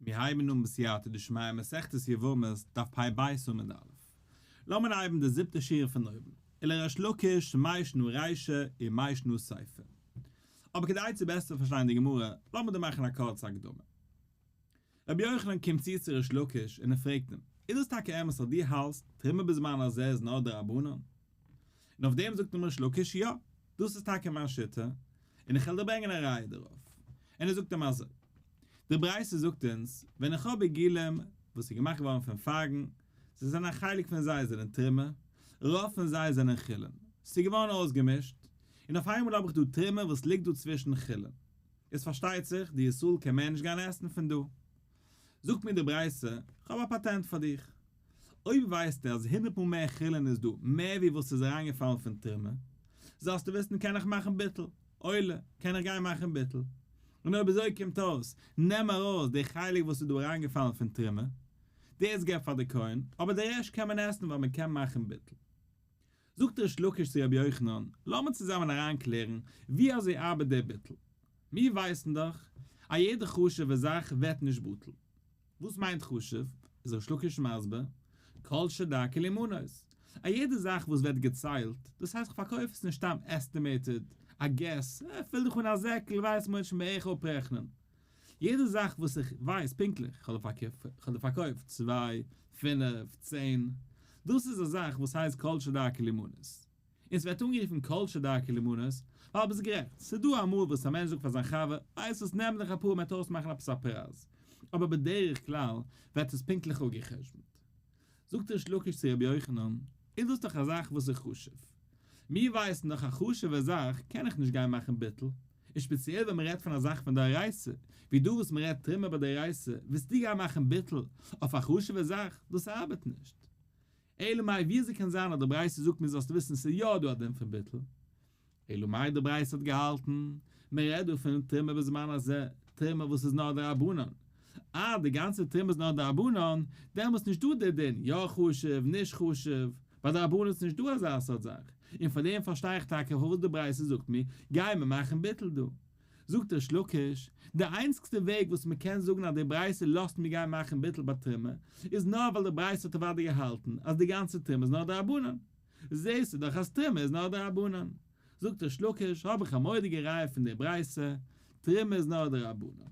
מיר הייבן אן בסייעתא דשמיא מסכת יבמות דף פ"ב עמוד א'. לאמיר הייבן די זיבטע שורה פון אויבן, ולריש לקיש מאי שנא רישא ומאי שנא סיפא. אבער כדי צו בעסער פארשטיין די גמרא, לאמיר דא מאכן א קורצע הקדמה. רבי יוחנן קומט צו צו ריש לקיש און ער פרעגט אים, איז דאס טאקע אמת אז דו האלטסט תרומה בזמן הזה איז נאר דרבנן? און אויף דעם זאגט אים ריש לקיש, יא, דאס איז טאקע מיין שיטה, און איך וועל דיר ברענגען א ראיה דערויף. און ער זאגט אים אזוי, די ברייתא זאגט אונז, ווען איך האב עיגולים וואס איז געמאכט געווארן פון פייגן, זיי זענען א חלק פון זיי זענען תרומה, רוב פון זיי זענען חולין, ס'איז געווארן אויסגעמישט, און אויף איינמאל האב איך דא תרומה וואס ליגט דא צווישן חולין. איז פארשטייט זיך, די ישראל קען מער נישט גיין עסן פון דא. זאגט מיר די ברייתא, כ'האב א פאטענט פאר דיך. אויב ווייסטו אז הונדרעט מאל מער חולין איז דא מער ווי וואס איז אריינגעפאלן פון תרומה, זאלסטו וויסן קען איך מאכן ביטול, עולה, קען איך גיין מאכן ביטול. און אויב אזוי קומט אויס, נעם ארויס די חלק וואס איז דא אריינגעפאלן פון תרומה, דאס געב פאר די כהן, אבער די רעשט קען מען עסן ווייל מען קען מאכן ביטול. זאגט ריש לקיש צו רבי יוחנן, לאמיר צוזאמען אריינקלערן ווי אזוי ארבעט דער ביטול. מיר ווייסן דאך א יעדע חשוב'ע זאך ווערט נישט בטל. וואס מיינט חשוב? איז ריש לקיש מסביר, כל שדרכו לימנות, א יעדע זאך וואס ווערט געציילט, דאס הייסט כ'פארקויף עס נישט סתם estimated, א guess, פיל דיך אן א זעקל ווייסט מען שוין בערך אפרעכנען. יעדע זאך וואס איך ווייס פונקטליך, כ'האב דיר פארקויפט צוויי, פינף, צען, דאס איז א זאך וואס הייסט כל שדרכו לימנות. און ס'ווערט אנגערופן כל שדרכו לימנות, ווייל ביסט גערעכט, ס'איז דא אמאל וואס א מענטש זאגט פאר זיין חבר, ווייסט וואס נעם דיך אפאר מ'וועט אויסמאכן עפעס א פרייז, אבער בדרך כלל ווערט עס פונקטליך אפגע'חשבונ'ט. זאגט ריש לקיש צו רבי יוחנן, איז דאס דאך א זאך וואס איז חשוב. מיר ווייסן דאך א חשוב'ע זאך קען איך נישט גיין מאכן ביטול, און שפעציעל ווען מ'רעדט פון א זאך פון דאורייתא, ווי דא וואס מ'רעדט תרומה ביי דאורייתא, ווילסטו גיין מאכן ביטול אויף א חשוב'ע זאך? דאס ארבעט נישט. אלא מאי וויאזוי קען זיין אז די ברייתא זאגט מיר זאלסטו וויסן ס'איז יא דא א דין פון ביטול? אלא מאי די ברייתא האט געהאלטן מען רעדט דא פון תרומה בזמן הזה, תרומה וואס איז נאר דרבנן, אה די גאנצע תרומה איז נאר דרבנן, דעמאלטס נישט דא די דין יא חשוב נישט חשוב, ביי דרבנן איז נישט דא אזא סארט זאך, און פאר דעם פארשטיי איך טאקע פארוואס די ברייתא זאגט מיר גיי מיר מאכן ביטול דא. זאגט ריש לקיש, די איינציגסטע וועג וואס מען קען זאגן אז די ברייתא לאזט מיר גיין מאכן ביטול ביי תרומה, איז נאר ווייל די ברייתא האט אוודאי געהאלטן אז די גאנצע תרומה איז נאר דרבנן. זעהסטו דאך אז תרומה איז נאר דרבנן. זאגט ריש לקיש, האב איך א מורא'דיגע ראיה פון די ברייתא, תרומה איז נאר דרבנן.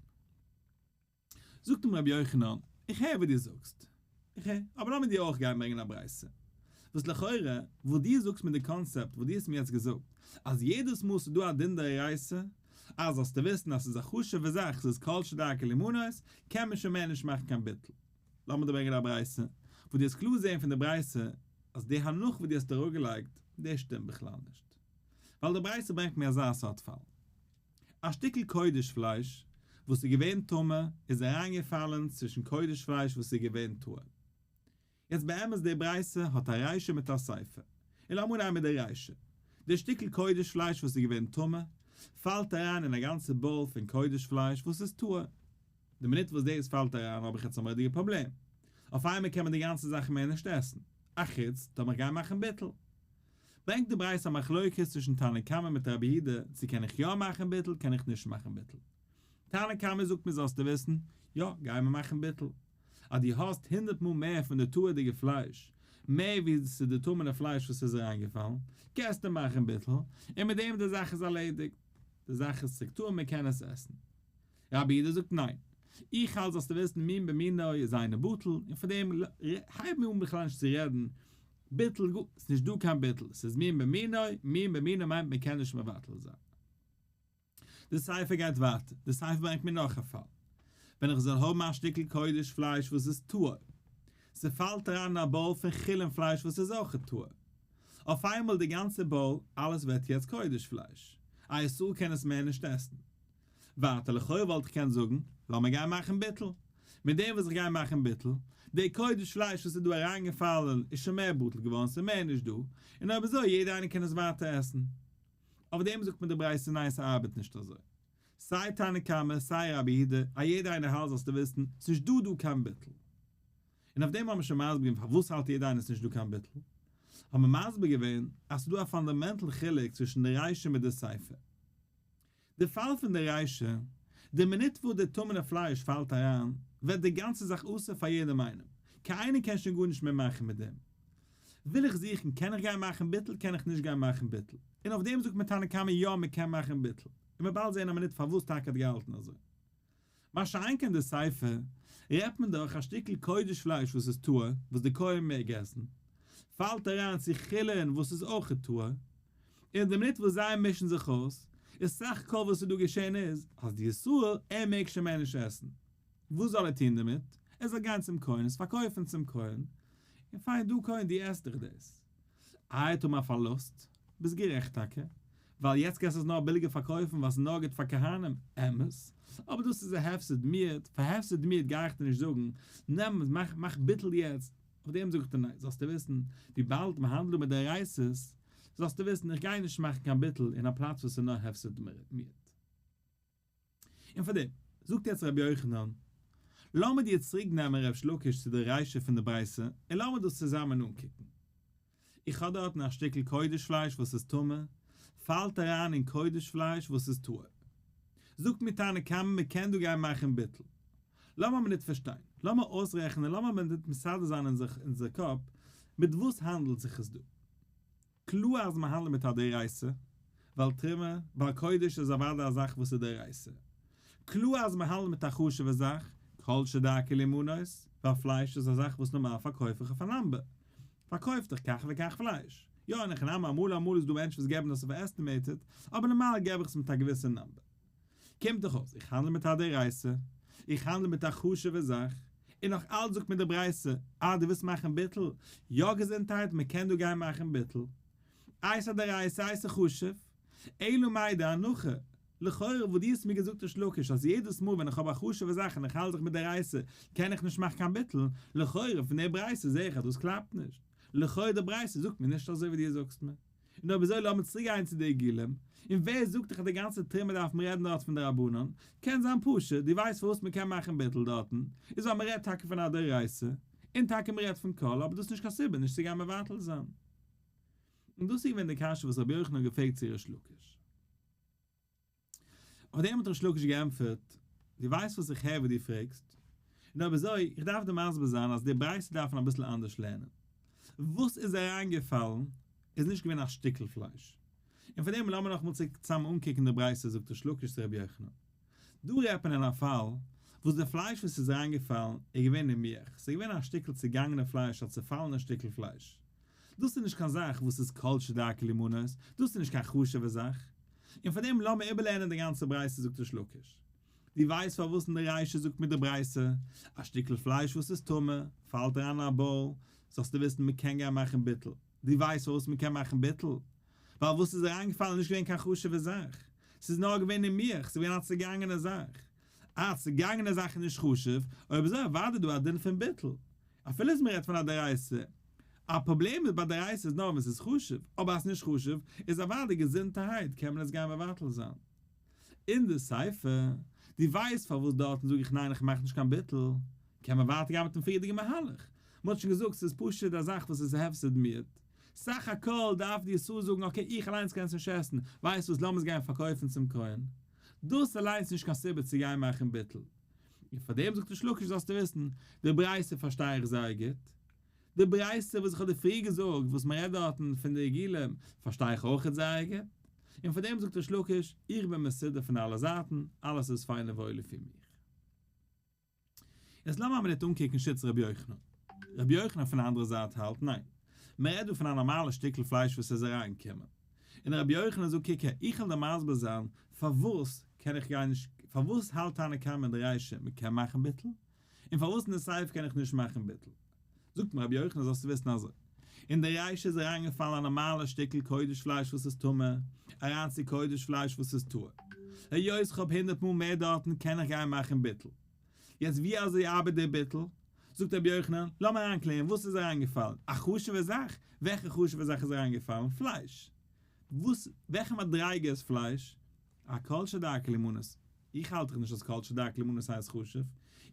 זאגט אים רבי יוחנן, איך הער וואס דו זאגסט, איך הער, אבער לאמיר דיר אויך גיין ברענגען א ברייתא, וואס לכאורה, וואס דו זאגסט מיט די קאנצעפט וואס דו האסט מיר יעצט געזאגט, אז יעדעס מאל ס'איז דא א דין דאורייתא, אז זאלסטו וויסן אז ס'איז א חשוב'ע זאך, ס'איז כל שדרכו לימנות, קען מען שוין מער נישט מאכן קיין ביטול. לאמיר דיר ברענגען א ברייתא, וואס דו האסט קלאר זען פון די ברייתא, אז די הנחה וואס דו האסט אראפגעלייגט, דאס שטימט בכלל נישט. ווייל די ברייתא ברענגט מיר אזא סארט פאל. א שטיקל קודש פלייש וואס איז געווען טמא איז אריינגעפאלען צווישן קודש פלייש וואס איז געווען טהור. יעצט באמת די ברייתא האט א רישא מיט א סיפא, און לאמיר אנהייבן מיט די רישא. די שטיקל קודש פלייש וואס איז געווען טמא פאלט אריין אין א גאנצע bowl פון קודש פלייש וואס איז טהור. די מינוט וואס דאס פאלט אריין האב איך יעצט א מורא'דיגע פראבלעם. אויף איינמאל קען מען די גאנצע זאך מער נישט עסן. אחוץ טאמער איך גיי מאכן ביטול. ברענגט די ברייתא א מחלוקת צווישן תנא קמא מיט רבי יהודה צו קען איך יא מאכן ביטול קען איך נישט מאכן ביטול. תנא קמא זאגט מיר זאלסטו וויסן, יא גיי מיר מאכן ביטול. אז דו האסט הונדרעט מאל מער פון די טהור'דיגע פלייש, מער ווי ס'איז די טמא'נע פלייש וואס איז אריינגעפאלן, קענסטו מאכן ביטול, און מיט דעם די זאך איז ארלעדיגט. די זאך איז צוריק טהור מען קען עס עסן. רבי יהודה זאגט ניין. איך האלט זאלסטו וויסן מין במינו איז אינו בטל, און פאר דעם הייבן מיר אן בכלל נישט צו רעדן ביטול גאר, ס'איז נישט דא קיין ביטול, ס'איז מין במינו, מין במינו מיינט מען קען נישט מבטל זיין. די סיפא גייט ווייטער, די סיפא ברענגט מיר נאך א פאל, ווען איך זאל האבן א שטיקל קודש פלייש וואס איז טהור, ס'פאלט אריין אין א bowl פון חולין פלייש וואס איז אויך טהור, אויף איינמאל די גאנצע bowl, אלעס ווערט יעצט קודש פלייש, א ישראל קען עס מער נישט עסן. ווייטער לכאורה וואלט איך געקענט זאגן, לאמיר גיין מאכן ביטול. מיט דעם וואס איך גיי מאכן ביטול, די קודש פלייש וואס איז דא אריינגעפאלן איז שוין מער בטל געווארן, ס'איז מער נישט דא, און אויב אזוי יעדער איינער קען עס ווייטער עסן. אויף דעם זאגט מיר די ברייתא ניין ס'ארבעט נישט אזוי. סיי תנא קמא סיי רבי יהודה, א יעדער איינער האלט זאלסטו וויסן, ס'נישט דא דא קיין ביטול. און אויף דעם האבן מיר שוין מסביר געווען פארוואס האלט יעדער איינער ס'נישט דא קיין ביטול. האבן מיר מסביר געווען אז ס'איז דא א fundamental חילוק צווישן די רישא מיט די סיפא. די פאל פון די רישא. די מינוט וואס די טמא'נע פלייש פאלט אריין, ווערט די גאנצע זאך אסור פאר יעדעם איינעם, קיין איינער קען שוין גארנישט מער מאכן מיט דעם. וויל איך זוכן קען איך גיין מאכן ביטול קען איך נישט גיין מאכן ביטול, און אויף דעם זאגט מיר תנא קמא יא מען קען מאכן ביטול, און מ'וועט באלד זען א מינוט פארוואס טאקע האט געהאלטן אזוי. מה שאין כן די סיפא, רעדט מען דאך א שטיקל קודש פלייש וואס איז טהור, וואס די כהן מעג עסן, פאלט אריין צו חולין וואס איז אויכעט טהור, און די מינוט וואס זיי מישן זיך אויס, איז סך הכל וואס איז דא געשען איז, אז די ישראל, ער מעג שוין מער נישט עסן. וואס זאל ער טון דערמיט? ער זאל גיין צום כהן, עס פארקויפן צום כהן, און פיין דו כהן דו עסט דאך דאס. איי האט מען א פארלוסט? ביסט גערעכט טאקע, ווייל יעצט קענסטו עס נאר ביליגער פארקויפן ווייל ס'איז נאר גוט פאר כהנים, אמת, אבער דאס איז א הפסד מועט, פאר הפסד מועט גיי איך דיר נישט זאגן, נעם, מאך, מאך ביטול יעצט, אויף דעם זאג איך דיר ניין, זאלסטו וויסן, וויבאלד מ'האנדלט דא מיט דאורייתא'ס, זאלסטו וויסן, איך גיי נישט מאכן קיין ביטול אין א פלאץ וואס איז נאר הפסד מועט. און פאר דעם זאגט יעצט רבי יוחנן, לאמיר דיר צוריק נעמען ריש לקיש צו די רישא פון די ברייתא און לאמיר דאס צוזאמען אנקוקן. איך האב דארטן א שטיקל קודש פלייש וואס איז טמא, פאלט אריין אין קודש פלייש וואס איז טהור. זאגט מיר תנא קמא מען קען דא גיין מאכן ביטול. לאמיר א מינוט פארשטיין, לאמיר אויסרעכענען, לאמיר א מינוט מסדר זיין אין אונזער קאפ, מיט וואס האנדלט זיך עס דא? קלאר אז מ'האנדלט מיט א דאורייתא, ווייל תרומה, ווייל קודש איז אוודאי א זאך וואס איז דאורייתא. קלאר אז מ'האנדלט מיט א חשוב'ע זאך, כל שדרכו לימנות, ווייל פלייש איז א זאך וואס נארמאל פארקויף איך אויף א number. פארקויפט איך כך וכך פלייש. יא אין הכי נמי אמאל אמאל איז דא מענטשן וואס געבן דאס אויף estimated, אבער נארמאל געב איך עס מיט א געוויסע number. קומט דאך אויס איך האנדל מיט א דאורייתא, איך האנדל מיט א חשוב'ע זאך, און נאך אלץ זאגט מיר די ברייתא, אה דו ווילסט מאכן ביטול? יא געזונטהייט מען קען דא גיין מאכן ביטול. איי ס'א דאורייתא איי ס'חשוב? אלא מאי די הנחה, לכאורה וואס דו האסט מיר געזאגט ריש לקיש אז יעדעס מאל ווען איך האב א חשוב'ע זאך און איך האלט זיך מיט דאורייתא קען איך נישט מאכן קיין ביטול, לכאורה פון די ברייתא זעה איך אז דאס קלאפט נישט, לכאורה די ברייתא זאגט מיר נישט אזוי ווי דו זאגסט מיר. און אויב אזוי לאמיר צוריק גיין צו די עיגולים, און ווער זאגט דיך אז די גאנצע תרומה דארף מען רעדן דארט פון די רבנן, קען זיין פשוט, דו ווייסט פארוואס מען קען מאכן ביטול דארטן, איז ווייל מען רעדט טאקע פון א דאורייתא, און טאקע מען רעדט פון כל, אבער דאס איז נישט קיין סיבה נישט צו גיין מבטל זיין. און דאס איז געווען די קשיא וואס רבי יוחנן האט געפרעגט צו ריש לקיש. אויף דעם האט ריש לקיש געענטפערט, דו ווייסט וואס איך הער וואס דו פרעגסט, און אויב אזוי, איך דארף דיר מסביר זיין אז די ברייתא דארף מען אביסל אנדערש לערנען. וואס איז אריינגעפאלן איז נישט געווען א שטיקל פלייש. און פאר דעם לאמיר נאכאמאל צוריק צוזאמען אנקוקן די ברייתא זאגט ריש לקיש צו רבי יוחנן. דא רעדט מען אין א פאל וואס די פלייש וואס איז אריינגעפאלן איז געווען נימוח, ס'איז געווען א שטיקל צעגאנגענע פלייש א צעפאלענע שטיקל פלייש. דאס איז נישט קיין זאך וואס איז כל שדרכו לימנות, דאס איז נישט קיין חשוב'ע זאך. און פאר דעם לאמיר איבערלערנען די גאנצע ברייתא זאגט ריש לקיש. דו ווייסט פארוואס אין די רישא זאגט מיר די ברייתא, א שטיקל פלייש וואס איז טמא, פאלט אריין אין א bowl, זאלסטו וויסן מען קען גיין מאכן ביטול. דו ווייסט פארוואס מען קען מאכן ביטול? ווייל וואס איז אריינגעפאלן איז נישט געווען קיין חשוב'ע זאך, ס'איז נאר געווען נימוח, ס'איז געווען א צעגאנגענע זאך. א צעגאנגענע זאך איז נישט חשוב, אויב אזוי אוודאי דא א דין פון ביטול. אפילו אז מען רעדט פון א דאורייתא. א פראבלעם איז ביי דאורייתא איז נאר ווען ס'איז חשוב, אבער אז ס'נישט חשוב איז אוודאי געזונטערהייט קען מען עס גיין מבטל זיין. אין די סיפא, דו ווייסט פארוואס דארטן זאג איך ניין איך מאך נישט קיין ביטול, קען מען ווייטער גיין מיטן פריערדיגן מהלך, מען האט שוין געזאגט ס'איז פשוט א זאך וואס איז הפסד מועט, סך הכל דארף די ישראל זאגן okay איך אליינס קען עס נישט עסן, ווייסט וואס לאמיר עס גיין פארקויפן צום כהן, דאס אליינס איז נישט קיין סיבה צו גיין מאכן ביטול. און פאר דעם זאגט ריש לקיש זאלסטו וויסן, די ברייתא פארשטיי איך זייער גוט, די ברייתא וואס איך האב דיר פריער געזאגט וואס מען רעדט דארטן פון די עיגולים פארשטיי איך אויכעט זייער גוט, און פאר דעם זאגט ריש לקיש איך בין מסודר פון אלע זייטן, אלעס איז פיין און וואויל לפי מיך. יעצט לאמיר א מינוט אנקוקן שיטת רבי יוחנן. רבי יוחנן פון די אנדערע זייט האלט ניין, מען רעדט דא פון א נארמאלע שטיקל פלייש וואס איז אריינגעקומען, און רבי יוחנן זאגט קוק הער, איך וועל דיר מסביר זיין פארוואס קען איך גיין נישט, פארוואס האלט תנא קמא אין די רישא מען קען מאכן ביטול, און פארוואס אין די סיפא קען איך נישט מאכן ביטול. זאגט מיר רבי יוחנן זאלסטו וויסן אזוי, אין די רישא איז אריינגעפאלן א נארמאלע שטיקל קודש פלייש וואס איז טמא, אריין צו קודש פלייש וואס איז טהור. היות כ'האב הונדרעט מאל מער דארטן קען איך גיין מאכן ביטול. יעצט ווי אזוי ארבעט דער ביטול? זאגט רבי יוחנן, לאמיר אריינקלערן וואס איז אריינגעפאלן, א חשוב'ע זאך? וועלכע חשוב'ע זאך איז אריינגעפאלן? פלייש. וואס, וועלכע מדריגה איז פלייש? א כל שדרכו לימנות. איך האלט דאך נישט אז כל שדרכו לימנות הייסט חשוב,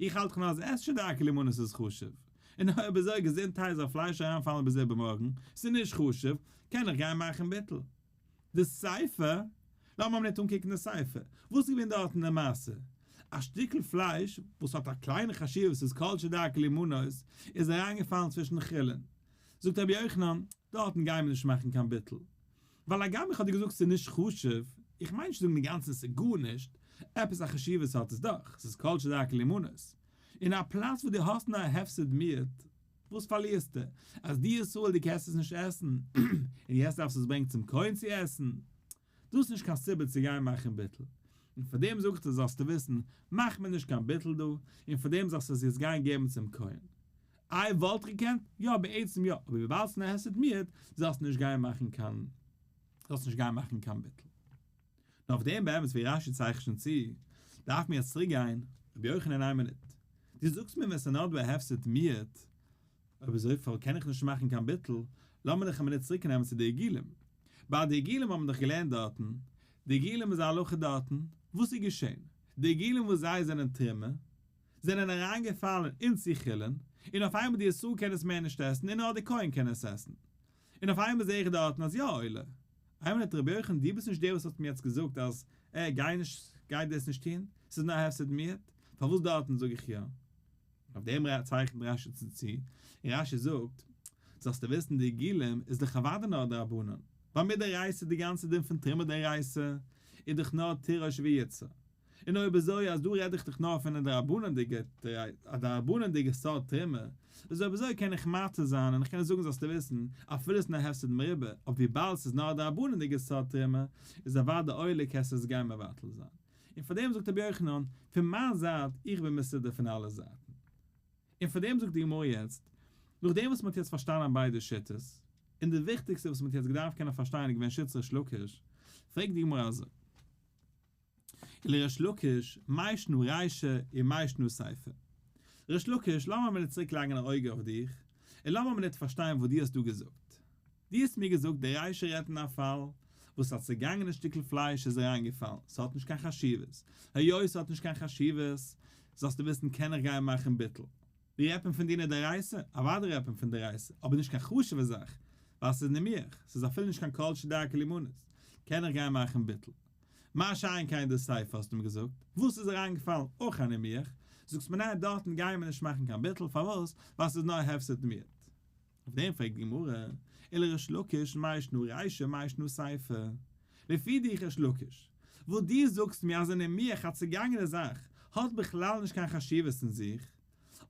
איך האלט דאך נאר אז את שדרכו לימנות איז חשוב. און אויב אזוי געזונטהייט זאל פלייש אריינפאלן ביז איבערמארגן, ס'איז נישט חשוב, קען איך גיין מאכן ביטול. די סיפא, לאמיר ניט אנקוקן די סיפא, וואס איז געווען דארטן די מעשה? א שטיקל פלייש וואס האט א קליינע חשיבות איז כל שדרכו להימנות איז אריינגעפאלן צווישן חולין. זאגט רבי יוחנן, דארטן גייען מיר נישט מאכן קיין ביטול, ווייל הגם איך האב דיר געזאגט ס'איז נישט חשוב, איך מיין נישט צו זאגן אינגאנצן ס'איז גארנישט, עפעס א חשיבות האט עס דאך, ס'איז כל שדרכו להימנות. אין א פלאץ וואו דו האסט נאר א הפסד מועט, וואס פארלירסטו? אז דו ישראל דו קענסט עס נישט עסן, און יעצט דארפסטו עס ברענגן צום כהן צו עסן, דאס איז נישט קיין סיבה צו גיין מאכן ביטול. און פאר דעם זאג איך דיר זאלסטו וויסן, מאך מיר נישט קיין ביטול דא, און פאר דעם זאלסטו עס יעצט גיין געבן צום כהן. איי וואלט איך געקענט? יא בעצם יא, אבער וויבאלד ס'איז א הפסד מועט, זאלסטו נישט גיין מאכן קיין זאלסטו נישט גיין מאכן קיין ביטול. נאר אויף דעם באמת ווי רש"י צייכנט שוין צו, דארף מען יעצט צוריק גיין, רבי יוחנן איין מינוט, דו זאגסט מיר ווען ס'איז נאר דא א הפסד מועט, אויב אזוי פארוואס קען איך נישט מאכן קיין ביטול, לאמיר דיך א מינוט צוריק נעמען צו די עיגולים. ביי די עיגולים האט מען דאך געלערנט דארטן, די עיגולים איז א הלכה דארטן, וואס איז געשען? די עיגולים וואס זיי זענען תרומה, זענען אריינגעפאלן אין צו חולין, און אויף איינמאל די ישראל קען עס מער נישט עסן און נאר די כהן קען עס עסן. און אויף איינמאל זעה איך דארטן אז יא עולה. איין מינוט רבי יוחנן דו ביסט נישט דער וואס האט מיר יעצט געזאגט אז אה גיי נישט גיי דאס נישט טון, ס'איז נאר הפסד מועט, פארוואס דארטן זאג איך יא? אויף דעם צייכנט רש"י צו, און רש"י זאגט, זאלסטו וויסן די עיגולים איז דאך אוודאי נאר דרבנן, ווייל מדאורייתא די גאנצע דין פון תרומה דאורייתא איז דאך נאר תירוש ויצהר, און אויב אזוי אז דא רעד איך דאך נאר פון א דרבנן'דיגע א דרבנן'דיגע סארט תרומה, איז אויב אזוי קען איך מתיר זיין און איך קען זאגן זאלסטו וויסן אפילו עס איז נאר הפסד מרובה, אבער וויבאלד ס'איז נאר א דרבנן'דיגע סארט תרומה איז אוודאי עולה קענסטו עס גיין מבטל זיין. און פאר דעם זאגט רבי יוחנן, פון מיין זייט, איך בין מסודר פון אלע זייטן. און פאר דעם זאגט די גמרא יעצט, נאכדעם וואס מען האט יעצט פארשטאנען ביידע שיטות, און די וויכטיגסטע וואס מען האט יעצט געדארפט קענען פארשטיין איז געווען שיטת ריש לקיש, פרעגט די גמרא אזוי, ולריש לקיש, מאי שנא רישא ומאי שנא סיפא? ריש לקיש, לאמיר מינוט צוריק לייגן א אויג אויף דיך, און לאמיר מינוט פארשטיין וואס דו האסט דא געזאגט. דו האסט מיר געזאגט די רישא רעדט אין א פאל וואס א צעגאנגענע שטיקל פלייש איז אריינגעפאלן, ס'האט נישט קיין חשיבות, היות ס'האט נישט קיין חשיבות, זאלסטו וויסן קען איך גיין מאכן ביטול. ווי רעדט מען פון דינא דאורייתא? אוודאי רעדט מען פון דאורייתא, אבער נישט קיין חשוב'ע זאך, ווייל ס'איז נימוח, ס'איז אפילו נישט קיין כל שדרכו להימנות, קען איך גיין מאכן ביטול. מה שאין כן די סיפא האסטו מיר געזאגט, וואס איז אריינגעפאלן אויך א נימוח, זאגסט מיר ניין דארטן גייען מיר נישט מאכן קיין ביטול, פארוואס? ווייל ס'איז נאר הפסד מועט. אויף דעם פרעגט די גמרא, ולריש לקיש מאי שנא רישא מאי שנא סיפא? לפי דיך ריש לקיש, וואס דו זאגסט מיר אז א נימוח א צעגאנגענע זאך האט בכלל נישט קיין חשיבות אין זיך,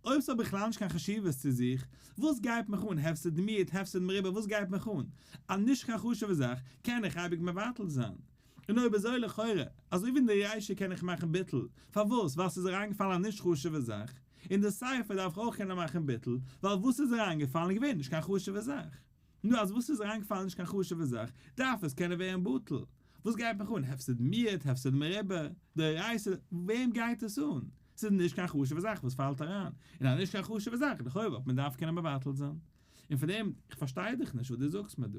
אויב ס'האט בכלל נישט קיין חשיבות צו זיך, וואס גייט מיך אן הפסד מועט הפסד מרובה וואס גייט מיך אן? א נישט קיין חשוב'ע זאך קען איך אייביג מבטל זיין. און אויב אזוי לכאורה, אזוי ווי אין די רישא קען איך מאכן ביטול, פארוואס? ווייל ס'איז אריינגעפאלן א נישט חשוב'ע זאך, אין די סיפא דארף איך אויך קענען מאכן ביטול, ווייל וואס איז אריינגעפאלן איז געווען נישט קיין חשוב'ע זאך. נו אז וואס איז אריינגעפאלן נישט קיין חשוב'ע זאך, דארף עס קענען ווערן בטל. וואס גייט מיך אן הפסד מועט, הפסד מרובה, דאורייתא, וועם גייט עס אן? ס'איז נישט קיין חשוב'ע זאך וואס פאלט אריין, און אז נישט קיין חשוב'ע זאך, לכאורה וואלט מען דארף קענען מבטל זיין. און פון דעם, איך פארשטיי דיך נישט וואס דו זאגסט מיר דא.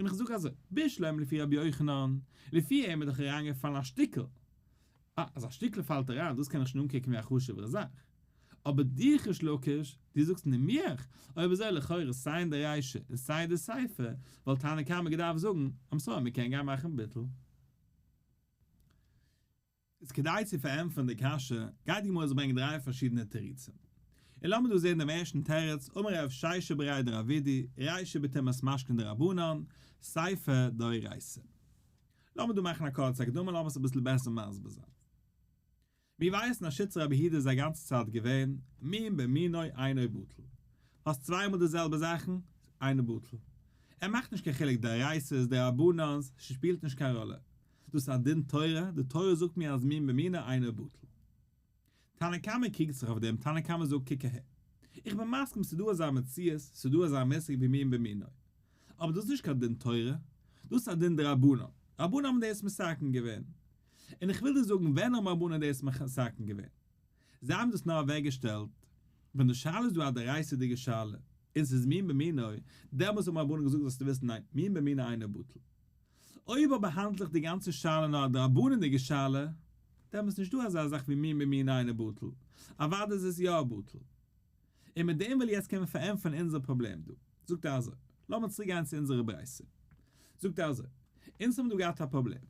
און איך זאג אזוי, בשלמא לפי רבי יוחנן, לפי אים איז דאך אריינגעפאלן א שטיקל, אה, אז א שטיקל פאלט אריין, דאס קען איך שוין אנקוקן ווי א חשוב'ערע זאך. אבער דיך ריש לקיש, דו זאגסט נימוח, אויב אזוי לכאורה סיי אין די רישא און סיי אין די סיפא, וואלט תנא קמא געדארפט זאגן, I'm sorry, מ'קען גיין מאכן ביטול. איז כדי צו פארענטפערן די קשיא, גייט די גמרא אונז ברענגען דריי פארשידענע תירוצים. און לאמיר דא זען דעם ערשטן תירוץ, אמר רב שישא בריה דרב אידי, רישא בטומאת משקין דרבנן, סיפא דאורייתא. לאמיר דא מאכן א קורצע הקדמה לאמיר עס אביסל בעסער מסביר זיין. מיר ווייסן אז שיטת רבי יהודה איז א גאנצע צייט געווען, מין במינו אינו בטל. האסט צוויי מאל די זעלבע זאכן, אינו בטל. ער מאכט נישט קיין חילוק דאורייתא'ס, דרבנן'ס, ס'שפילט נישט קיין ראלע. דאס איז א דין תורה, די תורה זאגט מיר אז מין במינו אינו בטל. תנא קמא קריגט זיך אויף דעם, תנא קמא זאגט קוק אהער, איך בין מסכים ס'איז דא אזא מציאות, ס'איז דא אזא מושג ווי מין במינו, אבער דאס איז נישט קיין דין תורה, דאס איז א דין דרבנן, רבנן האבן דאס מתקן געווען, און איך וויל דיר זאגן ווען האבן רבנן דאס מתקן געווען? זיי האבן דאס נאר אוועקגעשטעלט ווען די שאלה איז דא א דאורייתא'דיגע שאלה, און ס'איז מין במינו, דעמאלס האבן רבנן געזאגט זאלסטו וויסן ניין, מין במינו אינו בטל. אויב אבער האנדלט זיך די גאנצע שאלה נאר א דרבנן'דיגע שאלה, דעמאלס נישט דא אזא זאך ווי מין במינו אינו בטל, אוודאי איז עס יא בטל. און מיט דעם וויל יעצט קען מען פארענטפערן אונזער פראבלעם דא. זאגט ער אזוי, לאמיר צוריק גיין צו אונזערע ברייתא. זאגט ער אזוי, אונז האבן דא געהאט א פראבלעם.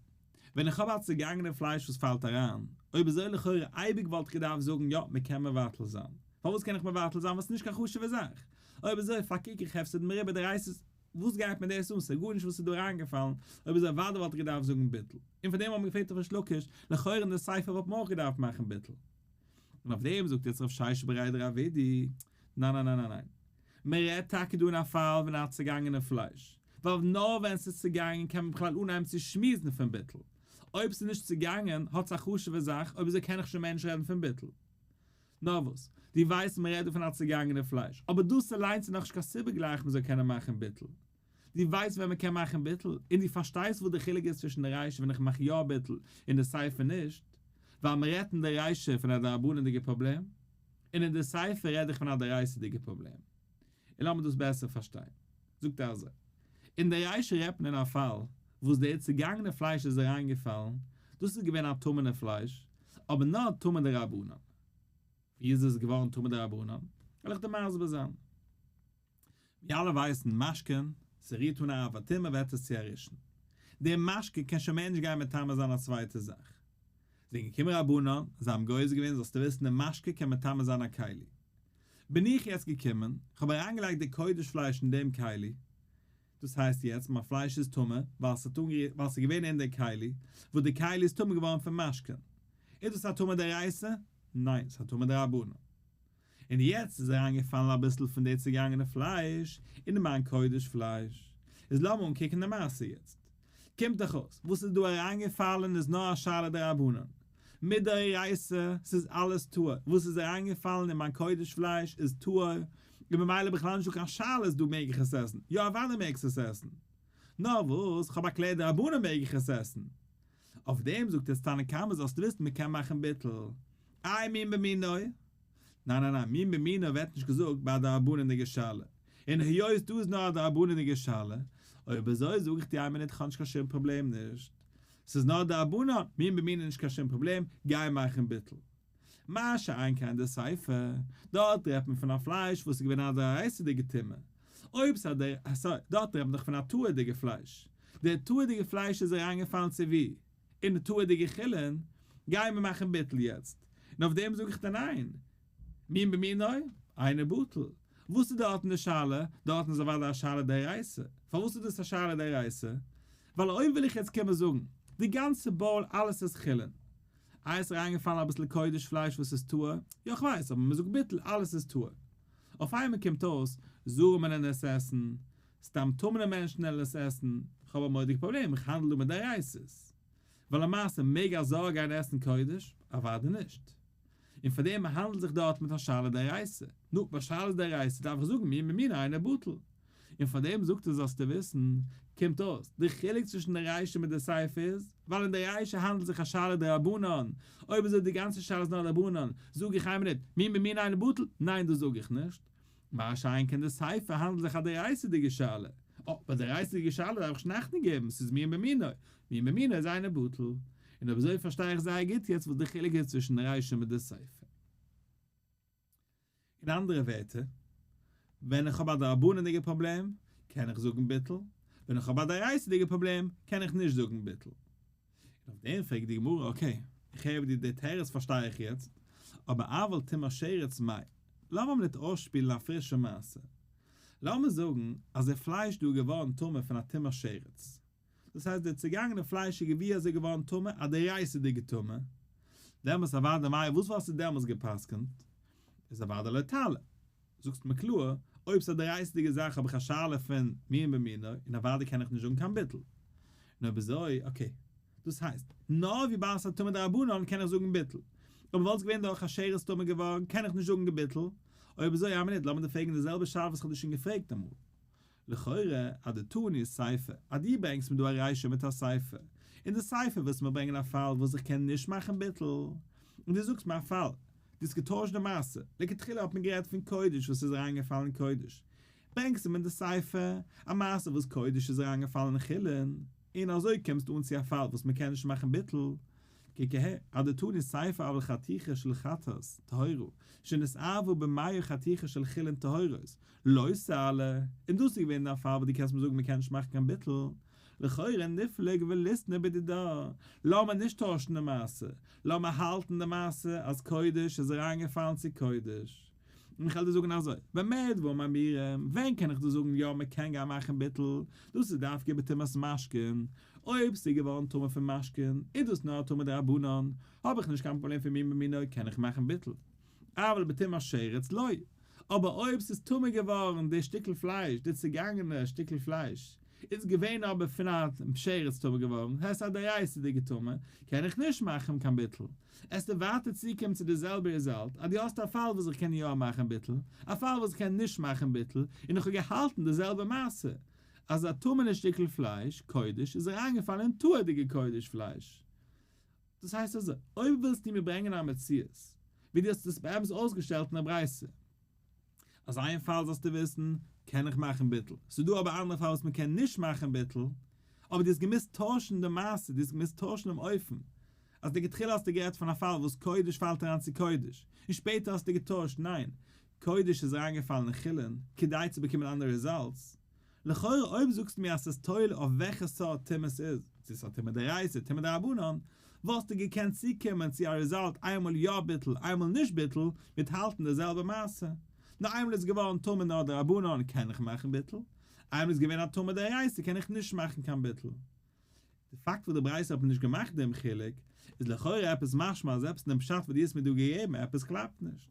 ווען איך האב א צעגאנגענע פלייש וואס פאלט אריין, אויב אזוי לכאורה אייביג וואלט איך געדארפט זאגן יא מען קען מבטל זיין. פארוואס קען איך מבטל זיין ווייל ס'איז נישט קיין חשוב'ע זאך? אויב אזוי פארקוק איך הפסד מרובה דאורייתא'ס, וואס גייט מיר דאס אן, ס'איז גארנישט וואס איז דא אריינגעפאלן, אויב אזוי אוודאי וואלט איך געדארפט זאגן ביטול. און פאר דעם האט מען געפרעגט אויף ריש לקיש, לכאורה אין די סיפא וואלט מען אויך געדארפט מאכן ביטול. און אויף דעם זאגט יעצט רב ששת בריה דרב אידי, ניין ניין ניין ניין ניין, מען רעדט טאקע דא אין א פאל ווען ער האט צעגאנגענע פלייש, ווייל נאר ווען ס'איז צעגאנגען קען מען בכלל אנהייבן צו שמועסן פון ביטול, אויב ס'איז נישט צעגאנגען האט עס א חשוב'ע זאך, אויב אזוי קען איך שוין מער נישט רעדן פון ביטול. נאר וואס, דו ווייסט מען רעדט דא פון א צעגאנגענע פלייש, אבער דאס אליינס איז נאכנישט קיין סיבה גלייך מען זאל קענען מאכן ביטול. דו ווייסט ווען מען קען מאכן ביטול, און דו פארשטייסט וואס די חילוק איז צווישן די רישא ווען איך מאך יא ביטול און די סיפא נישט, ווייל מען רעדט אין די רישא פון א דרבנן'דיגע פראבלעם, און אין די סיפא רעד איך פון א דאורייתא'דיגע פראבלעם. און לאמיר דאס בעסער פארשטיין. זאגט ער אזוי, אין די רישא רעדט מען אין א פאל וואס די צעגאנגענע פלייש איז אריינגעפאלן, דאס איז געווען א טמא'נע פלייש, אבער נאר טמא דרבנן. ווי איז עס געווארן טמא דרבנן? וועל איך דיר מסביר זיין. ווי אלע ווייסן, משקין, ס'רירט אן א אב הטומאה ווערט עס צו א ראשון. דער משקה קען שוין מער נישט גיין מטמא זיין א צווייטע זאך. זענען געקומען רבנן, זיי האבן גוזר געווען זאלסטו וויסן דער משקה קען מטמא זיין א כלי. בין איך יעצט געקומען, כ'האב אריינגעלייגט די קודש פלייש אין דעם כלי, דאס הייסט יעצט מיין פלייש איז טמא ווייל ס'האט אנגערירט ווייל ס'איז געווען אין דער כלי, וואס די כלי איז טמא געווארן פון משקין. איז דאס א טומאה דאורייתא? ניין, ס'איז א טומאה דרבנן. און יעצט איז אריינגעפאלן אביסל פון די צעגאנגענע פלייש אין מיין קודש פלייש. איז לאמיר אנקוקן די מעשה יעצט. קומט דאך אויס, וואס איז דא אריינגעפאלן איז נאר א שאלה דרבנן. מדאורייתא, ס'איז אלעס טהור, וואס איז אריינגעפאלן אין מיין קודש פלייש איז טהור, און ממילא בכלל נישטא קיין שאלות דא מעג איך עס עסן, יא אוודאי מעגסט עס עסן. נאר וואס, כ'האב א קלער דרבנן מעג איך עס עסן. אויף דעם זאגט יעצט תנא קמא זאלסטו וויסן מ'קען מאכן ביטול. איי מין במינו? ניין ניין ניין, מין במינו ווערט נישט געזאגט ביי א דרבנן'דיגע שאלה, און היות דא איז נאר א דרבנן'דיגע שאלה, אויב אזוי זאג איך דיר איין מינוט כ'האב נישט קיין שום פראבלעם נישט, ס'איז נאר דרבנן, מין במינו נישט קיין שום פראבלעם, גיי מאכן ביטול. מה שאין כן די סיפא, דארט רעדט מען פון א פלייש וואס איז געווען א דאורייתא'דיגע טומאה, אויב ס'איז א סארי, דארט רעדט מען דאך פון א טהור'דיגע פלייש, די טהור'דיגע פלייש איז אריינגעפאלן צו ווי? אין די טהור'דיגע חולין, גייען מיר מאכן ביטול יעצט, און אויף דעם זאג איך דיר ניין, מין במינו, אינו בטל. וואס איז דארטן די שאלה? דארטן איז אוודאי א שאלה דאורייתא. פארוואס איז דאס א שאלה דאורייתא? ווייל אויב וויל איך יעצט קומען זאגן, די גאנצע bowl אלעס איז חולין. איי עס איז אריינגעפאלן אביסל קודש פלייש וואס איז טהור? יא כ'ווייס, אבער מ'זאגט ביטול אלעס איז טהור. אויף איינמאל קומט אויס, זרים וועלן עס עסן, סתם טמא'נע מענטשן וועלן עס עסן, כ'האב א מורא'דיגע פראבלעם, איך האנדל דא מיט דאורייתא'ס. ווייל למעשה מעג א זר גיין עסן קודש? אוודאי נישט. און פאר דעם האנדלט זיך דארט מיט א שאלה דאורייתא. נו, ביי שאלת דאורייתא דארף איך זאגן מין במינו אינו בטל. און פאר דעם זאגט ער זאלסטו וויסן, קומט אויס, די חילוק צווישן די רישא מיט די סיפא איז, ווייל אין די רישא האנדלט זיך א שאלה דרבנן, אויב אזוי די גאנצע שאלה איז נאר דרבנן, זאג איך איין מינוט, מין במינו אינו בטל, ניין דאס זאג איך נישט. מה שאין כן די סיפא האנדלט זיך א דאורייתא'דיגע שאלה, אה, ביי דאורייתא'דיגע שאלה דארף איך שוין אכטונג געבן, ס'איז מין במינו, מין במינו איז אינו בטל. און אויב אזוי פארשטיי איך זייער גוט יעצט וואס די חילוק איז צווישן די רישא מיט די סיפא. אין אנדערע ווערטער, ווען איך האב א דרבנן'דיגע פראבלעם, קען איך זאגן ביטול, ווען איך האב א דאורייתא'דיגע פראבלעם, קען איך נישט זאגן ביטול. און אויף דעם פרעגט די גמרא, okay, איך הער ווי די תירוץ פארשטיי איך יעצט, אבער אבל טומאת שרץ מאי, לאמיר ניט אויסשפילן א פרישע מעשה. לאמיר זאגן אז די פלייש דא איז געווארן טמא פון א טומאת שרץ. דאס הייסט די צעגאנגענע פלייש איז ווי אזוי געווארן טמא, א דאורייתא'דיגע טומאה. דעמאלס אוודאי מאי, וואס וואלסטו דעמאלס גע'פסק'נט? איז אוודאי לא תעלה. זאגסט מיר קלאר, אויב ס'איז א דאורייתא'דיגע זאך האב איך א שאלה פון מין במינו, און אוודאי קען איך נישט זאגן קיין ביטול. און אויב אזוי, okay. דאס הייסט, נאר וויבאלד ס'איז א טומאה דרבנן קען איך זאגן ביטול. אבער וואלט עס געווען דורך א שרץ טמא געווארן קען איך נישט זאגן ביטול. אויב אזוי, א מינוט, לאמיר דיר פרעגן די זעלבע שאלה וואס כ'האב דיר שוין געפרעגט אמאל. לכאורה אדתני סיפא, אז דו ברענגסט מיר דא א רישא מיט א סיפא, און די סיפא ווילסט מיר ברענגען א פאל וואס איך קען נישט מאכן ביטול, און דו זאגסט מיר א פאל, דו האסט געטוישט די מעשה, לכתחילה האט מען גערעדט פון קודש וואס איז אריינגעפאלן אין קודש, ברענגסטו מיר אין די סיפא א מעשה וואס קודש איז אריינגעפאלן אין חולין, און אזוי קומסטו אן צו א פאל וואס מען קען נישט מאכן ביטול, קוק אהער, אדתני סיפא אבל חתיכה של חטאת טהורה, שנתערבה במאה חתיכה של חולין טהורות, לא תעלה, און דאס איז געווען דיין פאל וואס דו קענסט מיר זאגן מען קען נישט מאכן קיין ביטול. לכאורה ניפלוג וליתני בדידה, לאמיר נישט טוישן די מעשה, לאמיר האלטן די מעשה אז קודש איז אריינגעפאלן צו קודש. און איך וועל דיר זאגן אזוי, במה דברים אמורים, ווען קען איך דיר זאגן יא מען קען גיין מאכן ביטול, דאס איז דווקא בטומאת משקין, אויב ס'איז געווארן טמא פון משקין, איז דאס נאר א טומאה דרבנן, האב איך נישט קיין פראבלעם פון מין במינו קען איך מאכן ביטול. אבל בטומאת שרץ לא. אבער אויב ס'איז טמא געווארן די שטיקל פלייש, די צעגאנגענע שטיקל פלייש, איז געווען אבער פון א שרץ טמא געווארן, הייסט א דאורייתא'דיגע טומאה, קען איך נישט מאכן קיין ביטול. עסטו ווייטער צוקומען צו די זעלבע result, אז דו האסט א פאל וואס איך קען יא מאכן ביטול, א פאל וואס איך קען נישט מאכן ביטול, און איך האב געהאלטן די זעלבע מעשה, אז א טמא'נע שטיקל פלייש, קודש, איז אריינגעפאלן אין טהור'דיגע קודש פלייש. דאס הייסט אזוי, אויב ווילסטו מיר ברענגען א מציאות ווי דו האסט עס באמת אויסגעשטעלט אין א ברייתא, אז איין פאל זאלסטו וויסן, קען איך מאכן ביטול, ס'איז דא אבער אנדערע פאל וואס מ'קען נישט מאכן ביטול, אבער דו האסט געמוזט טוישן די מעשה, דו האסט געמוזט טוישן דעם אופן, אז לכתחילה האסטו גערעדט פון א פאל וואס קודש פאלט אריין צו קודש, און שפעטער האסטו געטוישט, ניין, קודש איז אריינגעפאלן אין חולין, כדי צו באקומען אנדערע results. לכאורה אויב זאגסטו מיר אז ס'איז תלוי אויף וועלכע סארט טומאה ס'איז, צו ס'איז א טומאה דאורייתא, טומאה דרבנן, וואלסטו געקענט צוקומען צו א result איינמאל יא ביטול איינמאל נישט ביטול, מיט האלטן די זעלבע מעשה. נאר איינמאל איז געווארן טמא נאר דרבנן קען איך מאכן ביטול, איינמאל איז געווען א טומאה דאורייתא קען איך נישט מאכן קיין ביטול. די פאקט וואס די ברייתא האט מיר נישט געמאכט דעם חילוק, איז לכאורה עפעס משמע אז עפעס אין דעם פשט וואס דו האסט מיר דא געגעבן עפעס קלאפט נישט.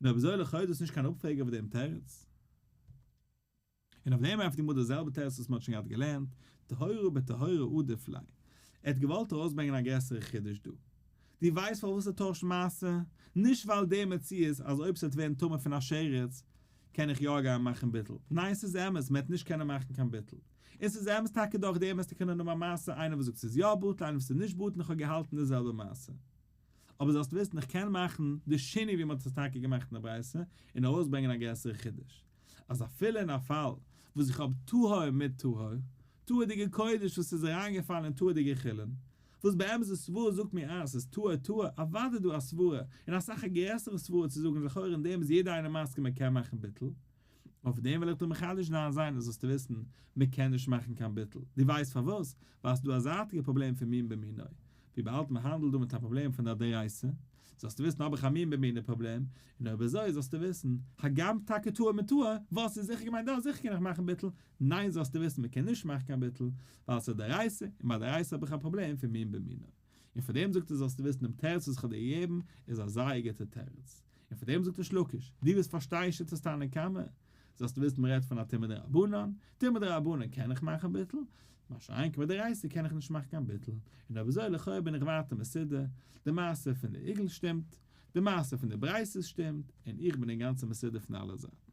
און אויב אזוי לכאורה איז דאס נישט קיין אפפרעג אויף דעם תירוץ. און אויף דעם ענטפערט די גמרא די זעלבע תירוץ וואס מען האט שוין געהאט געלערנט, טהורה בטהורה עדיף ליה. ער האט געוואלט ארויסברענגען א גרעסערע חידוש דא. דו ווייסט פארוואס ער טוישט מעשה? נישט ווייל די מציאות אז אויב ס'וועט ווערן טמא פון א שרץ קען איך יא גיין מאכן ביטול. ניין ס'איז אמת, מ'וועט נישט קענען מאכן קיין ביטול. און ס'איז אמת טאקע דורך דעם וועסטו קענען האבן א מעשה איינער וואס זאגט ס'איז יא בטל איינער וואס ס'איז נישט בטל און כ'האב געהאלטן די זעלבע מעשה. אבער זאלסט וויסן איך קען מאכן די שינוי ווי מ'האט עס טאקע געמאכט אין די ברייתא און ארויסברענגען א גרעסערע חידוש. אז אפילו אין א פאל וואס איך האב טהור מיט טהור, טהור'דיגע קודש וואס איז אריינגעפאלן אין טהור'דיגע חולין, וואס באמת די סברה זאגט מיר אז ס'איז טהור טהור, אוודאי דא א סברה, און אסאך א גרעסערע סברה צו זאגן לכאורה אין דעם איז יעדער איינער מסכים מען קען מאכן ביטול, אויף דעם וועל איך דיר מחדש זיין זיין אז זאלסטו וויסן, מען קען נישט מאכן קיין ביטול, דו ווייסט פארוואס? ווייל ס'איז דא א זייטיגע פראבלעם פון מין במינו, וויבאלד מען האנדלט דא מיט א פראבלעם פון א דאורייתא, זאלסטו וויסן האב איך א מין במינו פראבלעם, און אויב אזוי זאלסטו וויסן, הגם טאקע טהור מיט טהור, וואס איז זיכער געמיינט דא, זיכער קען איך מאכן ביטול, ניין זאלסטו וויסן מען קען נישט מאכן קיין ביטול, ווייל ס'איז דאורייתא, און ביי דאורייתא האב איך א פראבלעם פון מין במינו. און פאר דעם זאגט ער זאלסטו וויסן דעם תירוץ וואס איך האב דיר געגעבן איז א זייער גוטער תירוץ. און פאר דעם זאגט ריש לקיש, דו וואס פארשטייסט שיטת תנא קמא, זאלסטו וויסן מען רעדט פון א טומאה דרבנן, טומאה דרבנן קען איך מאכן ביטול, מה שאין כן בדאורייתא קען איך נישט מאכן קיין ביטול, און אויב אזוי לכאו' בין איך ווייטער מסודר, די מעשה פון די עיגול שטימט, די מעשה פון די ברייתות שטימט, און איך בין אינגאנצן מסודר פון אלע זייטן.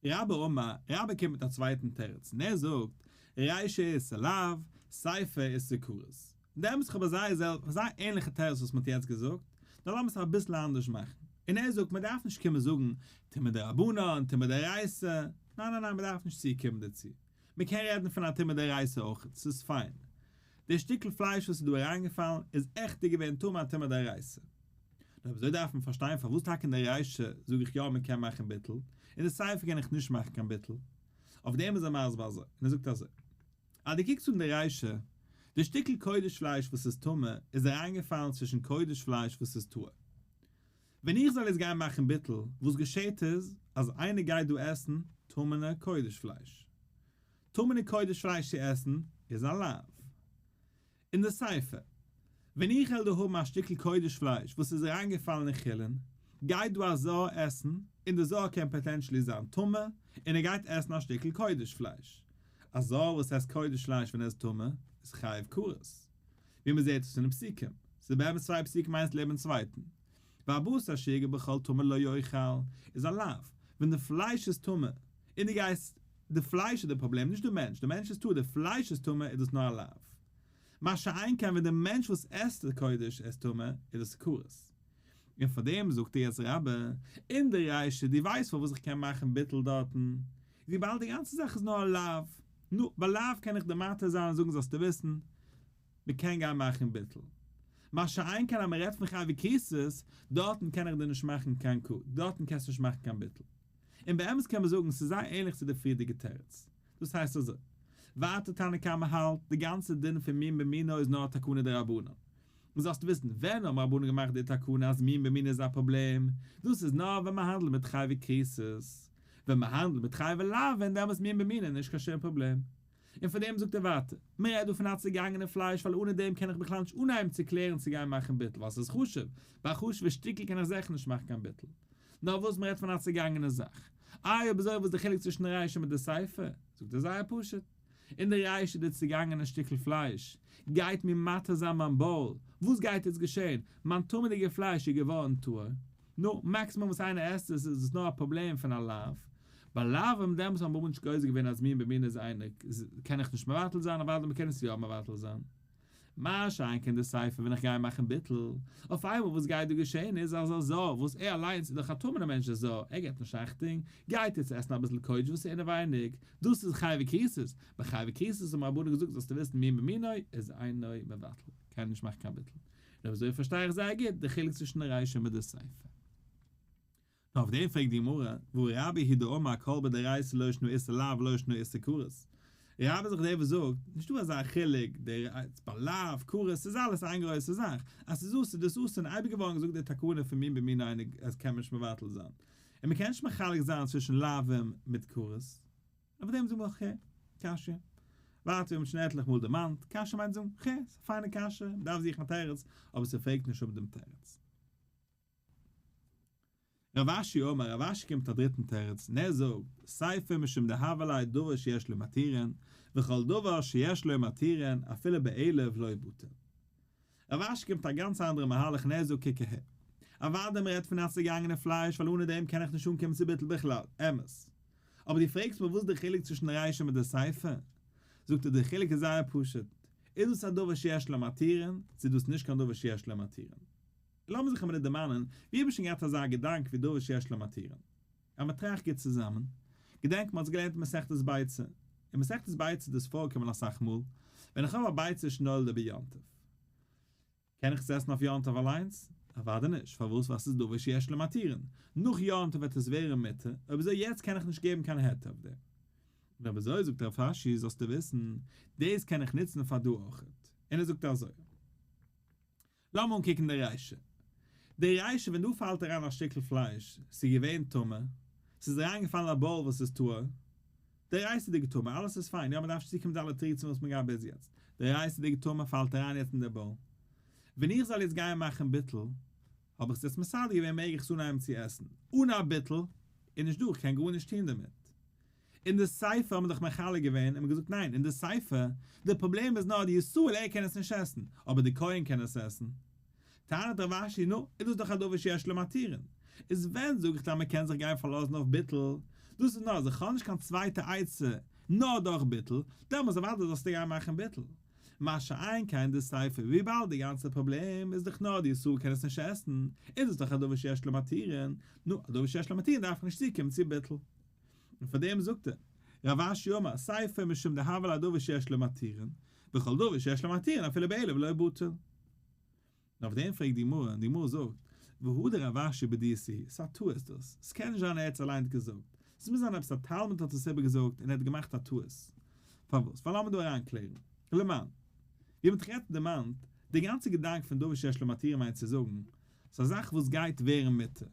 רבה אמר, רבה קומט מיט א צווייטן תירוץ, און ער זאגט, רישא איסור לאו, סיפא איסור כרת. באמת איך האב א זייער זייער ענליכע תירוץ וואס מען האט יעצט געזאגט, נאר לאמיר עס אביסל אנדערש מאכן. און ער זאגט מען דארף נישט קומען זאגן טומאה דרבנן, טומאה דאורייתא, ניין ניין ניין מען דארף נישט צוקומען דערצו. מען קען רעדן פון א טומאה דאורייתא אויך, ס'איז פיין. די שטיקל פלייש וואס איז דא אריינגעפאלן איז עכט געווען טמא א טומאה דאורייתא. נאר אויב אזוי דארף מען פארשטיין פארוואס טאקע אין די רישא זאג איך יא מען קען מאכן ביטול, אין די סיפא קען איך נישט מאכן קיין ביטול. אויף דעם איז ער מסביר אזוי, און ער זאגט אזוי, אז דו קוקסט אן די רישא, די שטיקל קודש פלייש וואס איז טמא איז אריינגעפאלן צווישן קודש פלייש וואס איז טהור. ווען איך זאל יעצט גיין מאכן ביטול, וואס געשעט איז אז איינער גייט דא עסן טמא'נע קודש פלייש. טמא'נע קודש פלייש צו עסן איז א לאו. אין די סיפא, ווען איך וועל דא האבן א שטיקל קודש פלייש וואס איז אריינגעפאלן אין חולין, גייט דא א זר עסן, און די זר קען potentially זיין טמא, און ער גייט עסן א שטיקל קודש פלייש. א זר וואס עסט קודש פלייש ווען ער איז טמא, איז חייב כרת. ווי מען זעט עס פון די פסוקים. ס'איז באמת צוויי פסוקים איינס לעבן צווייטן. והבשר אשר יגע בכל טמא לא יאכל, איז א לאו. ווען די פלייש איז טמא, און דו גייסט, די פלייש איז די פראבלעם, נישט די מענטש, די מענטש איז טהור, די פלייש איז טמא, איז דאס נאר א לאו. מה שאין כן ווען די מענטש וואס עסט די קודש איז טמא, איז דאס כרת. און פאר דעם זאגט ער יעצט רבה, אין די רישא, דו ווייסט פארוואס איך קען מאכן ביטול דארטן, וויבאלד די גאנצע זאך איז נאר א לאו. נו, ביי לאו קען איך דיר מתיר זיין און זאגן זאלסטו וויסן, מען קען גיין מאכן ביטול. מה שאין כן אז מען רעדט פון חייבי כריתות, דארטן קען איך דיר נישט מאכן קיין ק, דארטן קענסטו נישט מאכן קיין ביטול. און באמת קען מען זאגן ס'איז זייער ענליך צו די פריערדיגע תירוץ. דאס הייסט אזוי. ווייטער תנא קמא האלט, די גאנצע דין פון מין במינו איז נאר א תקנה דרבנן. און זאלסט וויסן, ווען האבן רבנן געמאכט די תקנה אז מין במינו איז א פראבלעם? דאס איז נאר ווען מען האנדלט מיט חייבי כריתות. ווען מען האנדלט מיט חייבי לאוין דעמאלס מין במינו נישט קיין שום פראבלעם. און פאר דעם זאגט ער ווייטער, מען רעדט דא פון א צעגאנגענע פלייש ווייל אנע דעם קען איך בכלל נישט אנהייבן צו קלערן צו גיין מאכן ביטול ווייל ס'איז חשוב, ביי א חשוב'ע שטיקל קען איך זיכער נישט מאכן קיין ביטול. נאר וואס מען רעדט פון א צעגאנגענע זאך. איי אויב אזוי וואס איז די חילוק צווישן די רישא מיט די סיפא? זאגט ער זייער פשוט. אין די רישא די צעגאנגענע שטיקל פלייש גייט מיר מתיר זיין מיין bowl, וואס גייט יעצט געשען? מיין טמא'דיגע פלייש איז געווארן טהור, נו, מאקסימום וואס איינער עסט עס איז עס נאר א פראבלעם פון א לאו. ביי לאווים דעמאלטס האבן רבנן נישט גוזר געווען אז מין במין איז איינער קען איך נישט מבטל זיין אוודאי מ'קען עס יא מבטל זיין. מה שאין כן די סיפא ווען איך גיי מאכן ביטול, אויף איינמאל וואס גייט דא געשען איז אז א זר וואס ער אליינס איז דאך א טמא'נער מענטש א זר ער געבט נישט אכטונג גייט יעצט עסן אביסל קודש וואס איז אינעווייניג דאס איז חייבי כריתות, ביי חייבי כריתות האבן רבנן געזאגט זאלסטו וויסן מין במינו איז אינו מבטל קען נישט מאכן קיין ביטול. און אזוי פארשטיי איך זייער גוט די חילוק צווישן די רישא מיט די סיפא. נאר אויף דעם פרעגט די גמרא, והא רבה הוא דאמר כל בדאורייתא לא שנא איסור לאו ולא שנא איסור כרת. רבה איז דאך דער וואס זאגט, נישטא אזא חילוק, דער ביי לאו, כרת, ס'איז אלעס איין גרויסע זאך, אז ס'איז אסור איז דאס אסור און אייביג געווארן געזאגט די תקנה פון מין במינו אז קען מען נישט מבטל זיין. און מ'קען נישט מחלק זיין צווישן לאווים מיט כרת. אויף דעם זאגן מיר ח, קשיא. ווייטער ווי מ'האט שוין עטליכע מאל דערמאנט, קשיא מיינט זאגן, ח, ס'איז א פיינע קשיא, מ'דארף זוכן א תירוץ, אבער ס'פרעגט נישט אפ דעם תירוץ. רב אשי אמר, רב אשי קומט מיט א דריטן תירוץ, און ער זאגט, סיפא משום דהוה ליה דבר שיש לו מתירין, וכל דבר שיש לו מתירין אפילו באלף לא בטל. רב אשי קומט מיט א גאנץ אנדערע מהלך און ער זאגט קוק אהער. אוודאי מ'רעדט פון א צעגאנגענע פלייש ווייל אנע דעם קען איך נישט אנקומען צו ביטול בכלל, אמת. אבער דו פרעגסט מיר וואס איז די חילוק צווישן די רישא מיט די סיפא? זאגט ער די חילוק איז זייער פשוט, איז דאס א דבר שיש לו מתירין, צו איז דאס נישט קיין דבר שיש לו מתירין. לאמיר זיך א מינוט דערמאנען, ווי האב איך שוין געהאט אזא געדאנק ווי דבר שיש לו מתירין? אז מען טראכט גוט צוזאמען, געדענק מען האט עס געלערנט אין מסכת ביצה, אין מסכת ביצה איז דאס פארגעקומען אסאך מאל, ווען איך האב א ביצה שנולדה ביום טוב, קען איך עס עסן אויף יום טוב אליינס? אוודאי נישט, פארוואס? ווייל ס'איז דבר שיש לו מתירין, נאך יום טוב וועט עס ווערן מותר, אויב אזוי יעצט קען איך נישט געבן קיין היתר אויף דעם. און אויב אזוי זאגט רב אשי זאלסטו וויסן, דאס קען איך נוצן פאר דא אויכעט, און ער זאגט אזוי. לאמיר אנקוקן די רישא. די רישא ווען דא פאלט אריין א שטיקל פלייש, ס'איז געווען טמא, ס'איז אריינגעפאלן א bowl וואס איז טהור, דאורייתא'דיגע טמא, אלעס איז פיין, יא מ'דארף נישט צוקומען די אלע תירוצים וואס מ'געהאט ביז יעצט, דאורייתא'דיגע טמא פאלט אריין יעצט אין די bowl. ווען איך זאל יעצט גיין מאכן ביטול, האב איך עס יעצט מסדר געווען מעג איך עס אנהייבן צו עסן, אן א ביטול איז נישט דא, איך קען גארנישט טון דערמיט. אין די סיפא האט מען דאך מחלק געווען און מען געזאגט ניין אין די סיפא, די פראבלעם איז נאר די ישראל ער קען עס נישט עסן, אבער די כהן קען עס עסן. טענה'ט רב אשי נו, איז דאס דאך א דבר שיש לו מתירין. איז ווען זאג איך אז מען קען זיך גיין פארלאזן אויף ביטול, דאס איז נאר אז איך האב נישט קיין צווייטע עצה נאר דורך ביטול, דעמאלס אוודאי זאלסטו גיין מאכן ביטול. מה שאין כן די סיפא וויבאלד די גאנצע פראבלעם איז דאך נאר די ישראל קען עס נישט עסן, איז דאס דאך א דבר שיש לו מתירין, נו, א דבר שיש לו מתירין דארף איך נישט צוקומען צו ביטול. און פאר דעם זאגט ער, רב אשי אמר, סיפא משום דהוה ליה דבר שיש לו מתירין, וכל דבר שיש לו מתירין אפילו באלף לא בטל. און אויף דעם פרעגט די גמרא, און די גמרא זאגט, והא דרב אשי בדיתא היא, ס'איז א טעות דאס, ס'קען נישט זיין ער האט עס אליינס געזאגט, ס'מוז זיין עפעס א תלמיד האט עס איבערגעזאגט און ער האט געמאכט א טעות. פארוואס? ווייל לאמיר דא אריינקלערן. למען. ווי מ'האט יעצט דערמאנט, די גאנצע געדאנק פון דבר שיש לו מתירין מיינט צו זאגן, ס'איז א זאך וואס גייט ווערן מותר.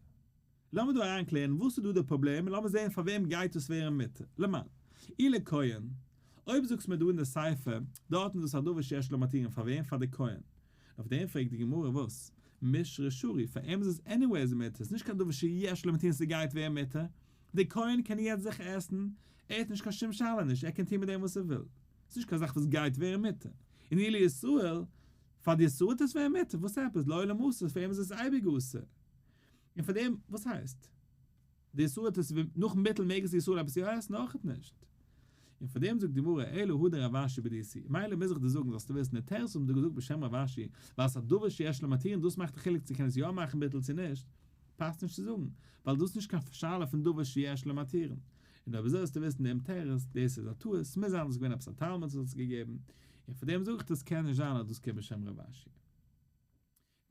לאמיר דא אריינקלערן וואס איז דא די פראבלעם און לאמיר זעהן פאר וועם גייט עס ווערן מותר. למען. אי לכהן. אויב זאגסט מיר דא אין די סיפא, דארטן איז דאס א דבר שיש לו מתירין פאר וועם? פאר די כהן. אויף דעם פרעגט די גמרא וואס? מישרא שרי, פאר אים איז עס anyways מותר, ס'איז נישט קיין דבר שיש לו מתירין ס'גייט ווערן מותר, די כהן קען יעצט זיך עסן, ער האט נישט קיין שום שאלה נישט, ער קען טון מיט דעם וואס ער וויל, ס'איז נישט קיין זאך וואס גייט ווערן מותר. און אי לישראל, פאר די ישראל וועט עס ווערן מותר, וואס עפעס, לעולם אסור, פאר אים איז עס אייביג אסור. און פאר דעם, וואס הייסט? די ישראל האט עס, נאכן ביטול מעג עס די ישראל עפעס יא עסן? אויכעט נישט. און פאר דעם זאגט די גמרא, אלא הא דרב אשי בדיתא. מילא מוז איך דיר זאגן, זאלסטו וויסן, די תירוץ וואס מ'האט דא געזאגט בשם רב אשי, ווייל עס איז א דבר שיש לו מתירין, דאס מאכט די חילוק צו קען עס יא מאכן ביטול צו נישט, פאסט נישט צו זאגן, ווייל דאס איז נישט קיין שאלה פון דבר שיש לו מתירין. און אויב אזוי זאלסטו וויסן דעם תירוץ, דאס איז א טעות, ס'מוז זיין אז עס איז געווען עפעס א תלמיד וואס האט עס געגעבן, און פאר דעם זאג איך דאס קען נישט זיין אז דאס קומט בשם רב אשי.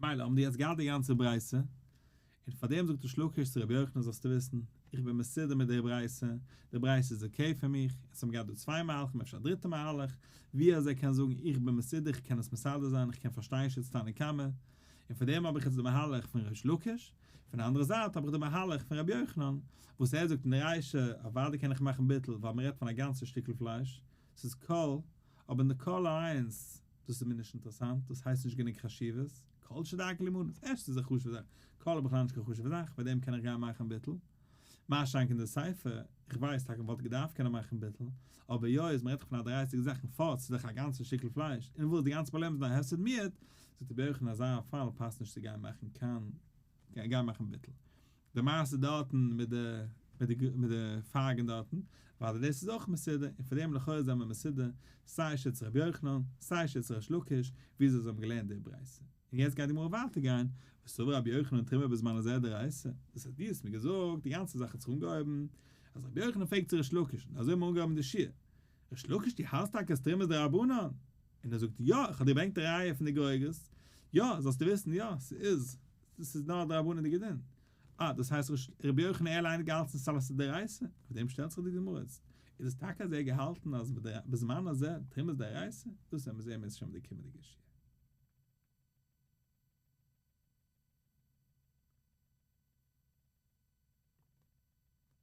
מילא האבן די יעצט געהאט די גאנצע ברייתא, און פאר דעם זאגט ריש לקיש צו רבי יוחנן זאלסטו וויסן, איך בין מסודר מיט די ברייתא, די ברייתא איז okay פאר מיך, אונז האבן געהאט דא צוויי מהלכים, אפשר א דריטע מהלך, ווי אזוי ער קען זאגן איך בין מסודר, איך קען עס מסדר זיין, איך קען פארשטיין שיטת תנא קמא, און פאר דעם האב איך יעצט די מהלך פון ריש לקיש, פון די אנדערע זייט האב איך די מהלך פון רבי יוחנן, וואס ער זאגט אין די רישא, אוודאי קען איך מאכן ביטול, ווייל מען רעדט פון א גאנצע שטיקל פלייש, ס'איז כל, אבער אין די כל אליינס, דאס איז מיר נישט אינטערעסאנט, דאס הייסט נישט גענוג חשיבות, כל שדרכו לימנות, ערשט איז א חשוב'ע זאך, כל איז בכלל נישט קיין חשוב'ע זאך, ביי דעם קען איך גיין מאכן ביטול. מה שאין כן די סיפא, איך ווייס טאקע מ'וואלט געדארפט קענען מאכן ביטול, אבער היות מ'רעדט דאך פון א דאורייתא'דיגע זאך און פארט ס'איז דאך א גאנצע שטיקל פלייש, און וואס די גאנצע פראבלעם איז נאר הפסד מועט, זאגט רבי יוחנן אזא פאל פאסט נישט צו גיין מאכן קיין גיין מאכן ביטול. די מעשה דארטן מיט די מיט די מיט די פייגן דארטן, ווייל דאס איז אויך מסודר, און פאר דעם לכאורה זענען מיר מסודר סיי שיטת רבי יוחנן, סיי שיטת ריש לקיש, וויאזוי זיי האבן געלערנט די ברייתא. און יעצט גייט די גמרא ווייטער גיין, וסבר רבי יוחנן תרומה בזמן הזה דאורייתא, דאס האט דו האסט מיר געזאגט, די גאנצע זאך האט זיך אנגעהויבן אז רבי יוחנן פרעגט צו ריש לקיש, און אזוי האט מען אנגעהויבן די שיעור, ריש לקיש דו האלסט טאקע אז תרומה איז דרבנן? און ער זאגט יא, איך האב דיר געברענגט די ראיה פון די גרוגרות, יא, זאלסטו וויסן, יא, ס'איז, ס'איז נאר א דרבנן'דיגע דין. אה, דאס הייסט רבי יוחנן אליין האט געהאלטן ס'איז אלעס א דאורייתא? אויף דעם שטעלט זיך די גמרא איצט. איז עס טאקע אזוי געהאלטן אז בזמן הזה תרומה איז דאורייתא? דאס וועלן מיר זעהן אם ירצה השם אין די קומענדיגע שיעור.